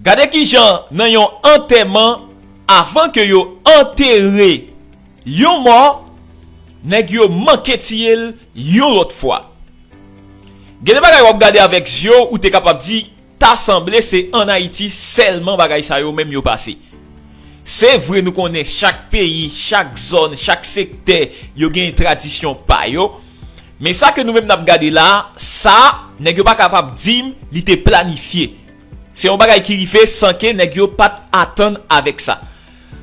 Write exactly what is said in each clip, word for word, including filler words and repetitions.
Gade kijan nan yon antèman, avan ke yo antere yon mò, nèg yo manke tiye l yon lòt fwa. Gen de bagay w ap gade avèk zye w, ou te kapab di, ta sanble se ann Ayiti sèlman bagay sa yo menm yo pase. Se vre, nou konnen chak peyi, chak zòn, chak sektè, yo gen tradisyon pa yo. Men sa ke nou menm n ap gade la, sa, nèg yo pa kapab di m li te planifye. Se yon bagay ki rive san ke nèg yo pa t atann avèk sa.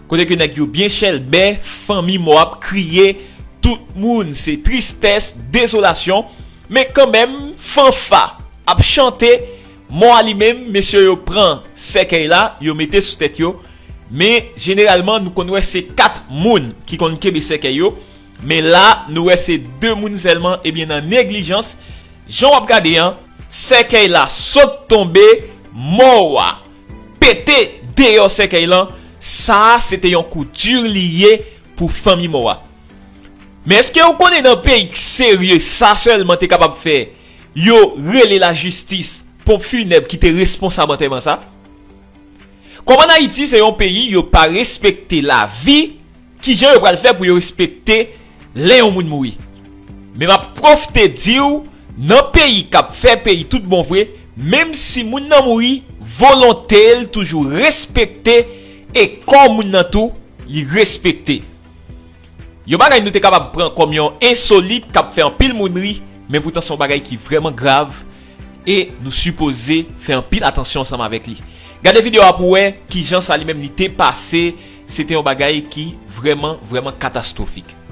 Kote ke nèg yo byen chèlbè, fanmi mò ap kriye, tout moun se tristès, dezolasyon. Men kanmenm, fanfa ap chante, mò a li menm, mesye yo pran sèkèy la, yo mete sou tèt yo. Men jeneralman, nou konn wè se kat moun ki konn kenbe sèkèy yo. Men la, nou wè se de moun sèlman, ebyen nan neglijans, jan w ap gade an, sèkèy la sot tonbe, mò a pete deyò sèkèy lan, sa a se te yon kou di li ye pou fanmi mò a. Men èske ou konnen nan peyi k serye sa sèlman te kapab fè yo rele lajistis, ponp finèb ki te responsab antèman sa? Kòm ann Ayiti se yon peyi yo pa respekte lavi, kijan yo pral fè pou yo respekte lè yon moun mouri? Men m ap pwofite di w, nan peyi k ap fè peyi tout bon vre, menm si moun nan mouri, volonte l toujou respekte, e kò moun nan tou, li respekte. Yon bagay nou te kapab pran kòm yon ensolit k ap fè anpil moun ri, men poutan se yon bagay ki vrèman grav, e nou sipoze fè anpil atansyon ansanm avèk li. Gade videyo a pou wè kijan sa li menm li te pase, se te yon bagay ki vrèman, vrèman katastwofik.